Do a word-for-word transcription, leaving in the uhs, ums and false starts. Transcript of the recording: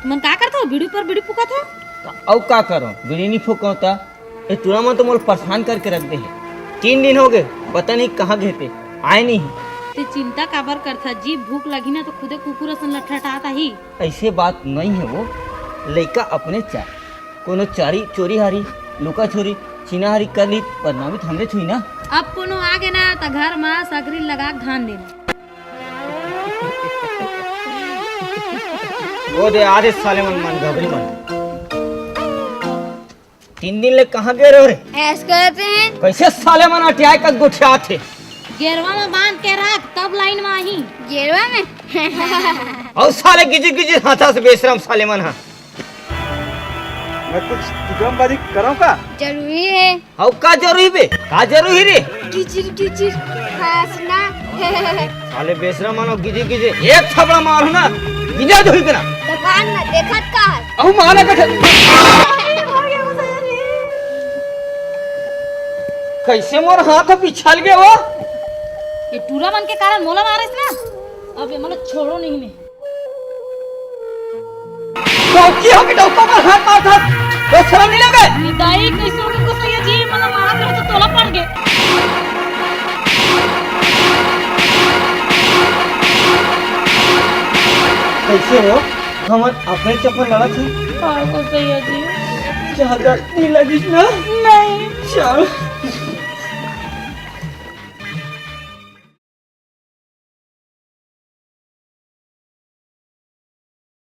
मन का करथो? बीड़ी पर बीड़ी फूकत हो? त अउ का करो, बीड़ी नहीं फूको त। ए टूरा मन तो मोला परेशान करके रख दे हे। तीन दिन हो गए, पता नहीं कहाँ गए थे, आए नहीं। ते चिंता काबर करथा जी? भूख लगी ना तो खुदे कुकुर असन लठलठात आही। ऐसे बात नहीं है वो, लइका अपने चार, कोनो चारी चोरी हारी, लुका चोरी, छीना हारी कर ली, बदनामी तो हमरे छुई ना। अब कोनो आगे ना त घर मा सगरी लगा के धान देना। वो दे आ रे साले मन, मन घबरी मन। तीन दिन ले कहाँ गए रहो रे? ऐस करते हैं। कैसे साले मन अटियाए कस गोठियात हे? गेरवा में बांध के रख, तब लाइन में आही। गेरवा में? अउ साले गिजिर गिजिर हाथा से बेशरम साले मन हा। मैं कुछ तुकमबाजी करूं का? जरूरी है। अउ का जरूरी बे? का जरूरी रे? किचिर किचिर हंसना। साले बेशरम मानो गिजे गिजे एक थपड़ा मारू ना, गिजा धुई के ना। दुकान में देखत का है? अहू माला का ठे-, कैसे मोर हाथ पिछल गए वो? ये टूरा मन के कारण मोला मारिस ना, अब ये मोला छोड़ो नहीं मैं। डौकी हो के डौका पर हाथ मारत हस। तो शर्म नहीं लगे? निदाई कैसे हो गए गोसैया जी, मतलब मारत रहे तो तोला पड़ गए। कैसे हो? हमन अपने चप्पल लड़त हन। हाँ गोसैया जी। ज्यादा नहीं लगिस ना? नहीं। चल।